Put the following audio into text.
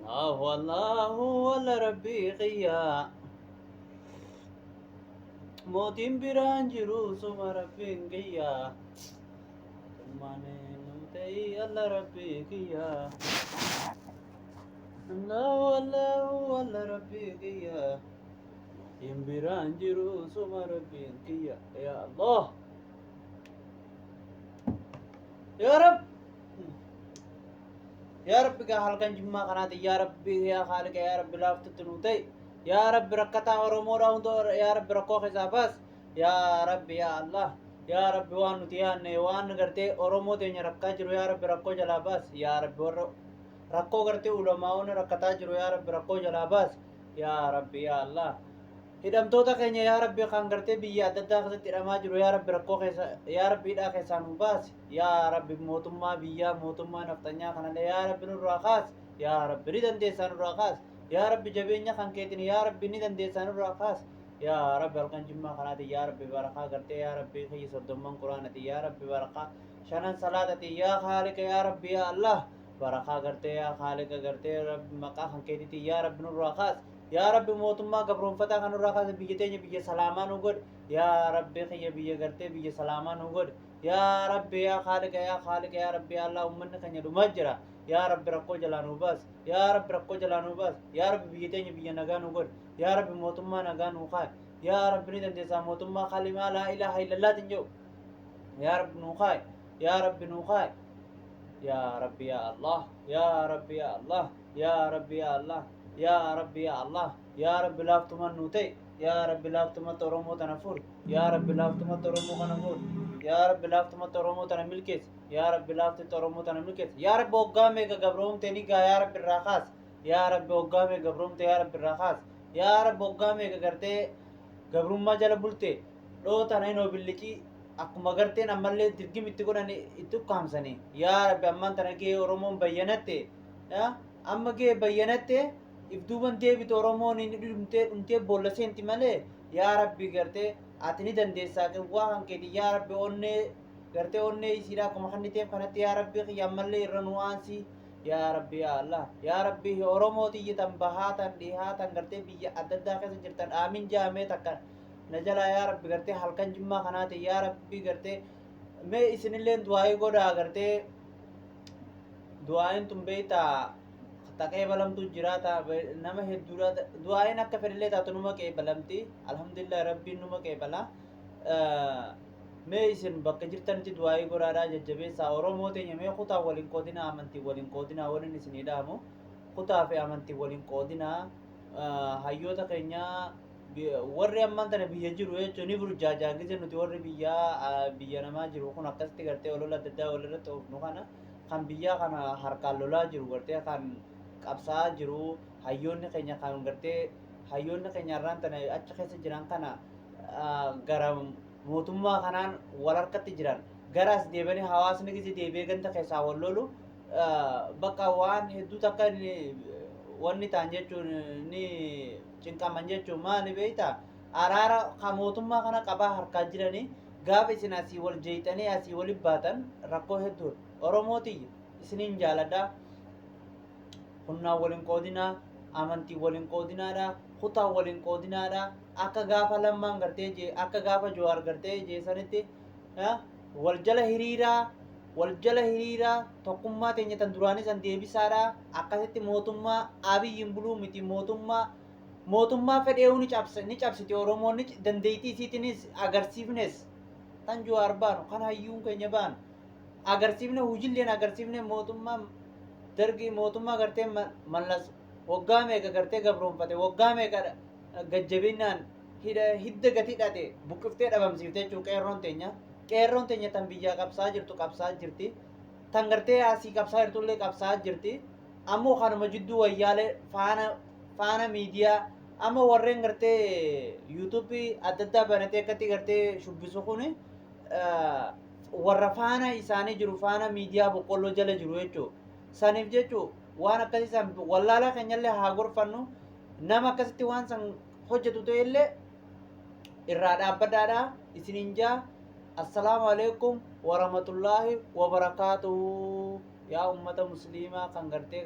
Allahu Allahu walla rabbii kiyya. Mootiin biraan jiru suma rabbiin kiyya. Tummaan nu ta'ii alla rabbii kiyya. Allahu Allahu walla rabbii kiyya. Mootiin biraan jiru suma rabbiin kiyya. Ya Allah. Ya Rab. Yaa Rabbi gaa halkan jimmaa kanaati yaa Rabbi yaa Khaaliqa yaa Rabbi laaftutti nuu ta'e yaa Rabbi rakkataa Oromoodhaa hunda yaa Rabbi rakkoo keessaa baas yaa Rabbi yaa Allah yaa Rabbi waan nuti yaanne waan gartee Oromoo teenya rakkaa jiru yaa Rabbi rakkoo jalaa baas yaa Rabbi warra rakkoo gartee ulamaa'oonni rakkataa jiru yaa Rabbi rakkoo jalaa baas yaa Rabbi yaa Allah Hidhamtoota keenya yaa Rabbi kan gartee biyya adda addaa keessatti hidhamaa jiru yaa Rabbi rakkoo keessa yaa Rabbi hidhaa keessaa nu baasi yaa Rabbi mootummaa biyyaa mootummaa nafxanyaa kanallee yaa Rabbi nurraa kaasi yaa Rabbi ni dandeessaa nurraa kaasi yaa Rabbi jabeenya kan keetiin yaa Rabbi ni dandeessaa nurraa kaasi yaa Rabbi halkan jimmaa kanaatiin yaa Rabbi barakaa gartee yaa Rabbi kiyya soddomman quraanatiin yaa Rabbi barakaa shanan salaatatiin yaa Khaalika yaa Rabbi yaa Allah barakaa gartee yaa Khaalika gartee Rabbi maqaa kan keetiitiin yaa Rabbi nurraa kaasi Yaa Rabbi mootummaa gabroonfataa kan nurraa kaase biyya teenya biyya salaamaa nu godhi. Yaa Rabbi kiyya biyya gartee biyya salaamaa nu godhi. Yaa Rabbi yaa Khaaliqa yaa Khaaliqa yaa Rabbi yaa Allah ummanni keenya dhumaa jira. Yaa Rabbi rakkoo jalaa nu baasi. Yaa Rabbi rakkoo jalaa nu baasi. Yaa Rabbi biyya teenya biyya nagaa nu godhi. Yaa Rabbi mootummaa nagaa nu kaa'i. Yaa Rabbi ni dandeessaa mootummaa kalimaa laa ilaaha illallaatiin jedhu. Yaa Rabbi nu kaa'i. Yaa Rabbi nu kaa'i. Yaa Rabbi yaa Allah. Yaa Rabbi yaa Allah. Yaa Rabbi yaa Allah Yaa Rabbi yaa Allah Yaa Rabbi laaftuman nuu ta'e Yaa Rabbi laaftumatti Oromoo tana furi Yaa Rabbi laaftumatti Oromoo kana furi Yaa Rabbi laaftumatti Oromoo tana milkeessi Yaa Rabbi laaftitti Oromoo tana milkeessi Yaa Rabbi hoggaa meeqa gabroomte ni gaa Yaa Rabbi irraa kaasi Yaa Rabbi hoggaa meeqa gabroomte Yaa Rabbi irraa kaasi Yaa Rabbi hoggaa meeqa gartee gabrummaa jala bulte dhoo tana inoo billicii akkuma garteen ammallee dirgim itti godhan itti ukkaamsanii yaa Rabbi ammaan tana gahee Oromoon bayyanatte Amma gee bayyanatte if duuban deebitu Oromoon ni dhumtee dhumtee boolla seenti malee yaa Rabbi gartee ati ni dandeessaa qewwaa kan keeti yaa Rabbi onnee gartee onnee isiidha akkuma kenniteef kanatti yaa Rabbi kiyya ammallee irra nu aansi yaa Rabbi yaa Allah yaa Rabbi Oromoo tiyya tan bahaa tan dhihaa tan gartee biyya adda addaa keessa jirtan aamin jaamee takka na jalaa yaa Rabbi gartee halkan jimmaa kanaati yaa Rabbi gartee mee isinilleen du'aa'ii godhaa gartee Du'aa'iin tun beektaa ta qeebalamtu jira ta nama hedduudha du'aa'iin akka fedhillee taatu numa qeebalamti alhamdulillah rabbiin numa qeebala mee isin bakka jirtanitti du'aa'ii godhaadhaa jajjabeessaa oromoo teenya mee kutaa waliin qoodinaa amantii waliin qoodinaa waliin isinii dhaamu kutaa fi amantii waliin qoodinaa hayyoota keenyaa warri ammaan tana biyya jiru jechuun ni burjaajaa gisee nuti warri biyyaa biyya namaa jiru kun akkasitti gartee olola adda addaa walirratti oofnu kana kan biyyaa kana harkaan lolaa jiru gartee kan qabsaa'aa jiru hayyoonni keenya kan gartee hayyoonni keenya har'aan tana achi keessa jiran kana gara mootummaa kanaan wal harkatti jiran gara as deebanii hawaasni gisee deebi'ee ganda keessaa wal lolu bakka waan hedduu takka wanni ta'an jechuun ni cinqaman jechuun maali beektaa araara ka mootummaa kana qabaa harkaa jiranii gaafa isin asii wal jeeyxanii asii wali baatan rakkoo hedduudha oromoo tiyya isiniin jaaladha humnaan wal hin qoodinaa amantii wal hin qoodinaadha kutaan wal hin qoodinaadha akka gaafa lammaan gartee jee akka gaafa jawaar gartee jeesanitti wal jala hiriiraa wal jala hiriiraa tokkummaa teenya tan duraanii san deebisaadha akkasitti mootummaa abiyyiin buluu miti mootummaa mootummaa fedheewu ni cabsa ni cabsiti oromoon ni dandeettii isiitinis agarsiifnes tan jawaar baanu kan hayyuun keenya baanu agarsiifne hujilleen agarsiifne mootummaa dargii mootummaa gartee mallas waggaa meeqa gartee gabroonfate waggaa meeqa gajjabinnaan hidha hidda gati hidhate buqqiftee dhabamsiifte jechuun qeerroon teenya qeerroon teenya tan biyyaa qabsaa jirtu qabsaa jirti tan gartee asii qabsaa jirtullee qabsaa jirti ammoo kanuma jidduu wayyaalee faana faana miidiyaa amma warreen gartee yuutuubii adda addaa banatee akkatti gartee shubbisu kun warra faana isaanii jiru faana miidiyaa boqqolloo jala jiru jechuudha. Saniif jechuun waan akkasii san wallaalaa keenyallee haa gorfannu nama akkasitti waan san hojjetu ta'ellee irraa dhaabbadhaadha isiniin jaa assalaamu alaikum warahmatullaahi wabarakaatuhu yaa ummata musliimaa kan gartee.